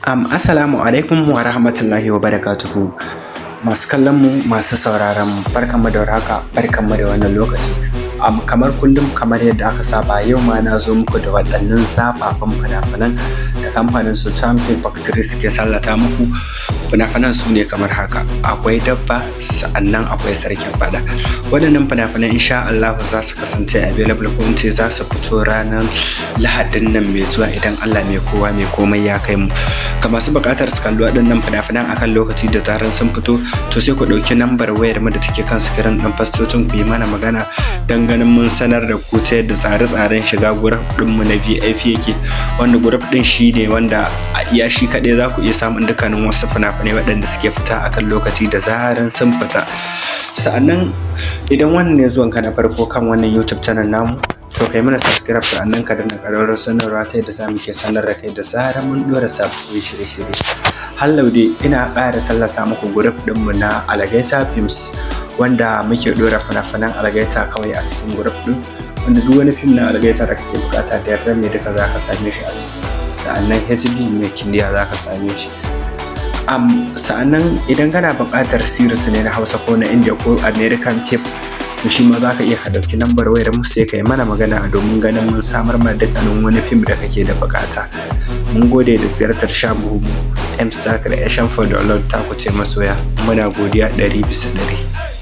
Assalamu alaikum wa rahmatullahi wa barakatuhu. Masu kallon mu, masu sauraron mu, barkanmu da warhaka, barkanmu da wannan lokaci. Kamar kullum, kamar yadda aka saba, yau ma na zo muku da waɗannan zafafan fina-finan da kamfanin Sultan Film Factory suke sallata muku. Fina-finan su ne kamar haka: akwai Dabba, sa'annan akwai Sarkin Faɗa. Waɗannan fina-finan, insha Allah, za su kasance available, ko in ce za su fito ranar Lahadin nan mai zuwa, idan Allah mai kowa mai komai ya kai mu. Ga masu buƙatar su kalli waɗannan fina-finan akan lokaci da zarar sun fito, to sai ku ɗauki lambar wayar mu da take kan screen ɗin fastocin, ku yi mana magana don ganin mun sanar da ku ta yadda tsare-tsaren shiga group ɗinmu na VIP yake, wanda group ɗin shi ne wanda a iya shi kaɗai za ku iya samun dukkanin wasu fina-finai waɗanda suke fita akan lokaci da zarar sun fita. Sa'annan idan wannan ne zuwanka na farko kan wannan YouTube channel namu, to kai mana subscribe, sa'annan ka danna ƙararrawar sanarwa ta yadda za mu ke sanar da kai da zarar mun ɗora sababbin shirye-shirye. Hallau dai ina ƙara sallata muku group ɗinmu na Algaita Films, wanda muke ɗora fina-finan algaita kawai a cikin group ɗin, wanda duk wani fim na algaita da kake buƙata, da yardar mai duka za ka same shi a ciki, sa'annan HD mai clear za ka same shi. Sa'annan idan kana buƙatar series ne na Hausa ko na India ko American film, to shi ma za ka iya ka ɗauki lambar wayar mu, sai ka yi mana magana domin ganin mun samar ma dukkanin wani fim da kake da buƙata. Mun gode da ziyartar shafin mu, M Star Creation for Download. Ta ku ce masoya, muna godiya 100%.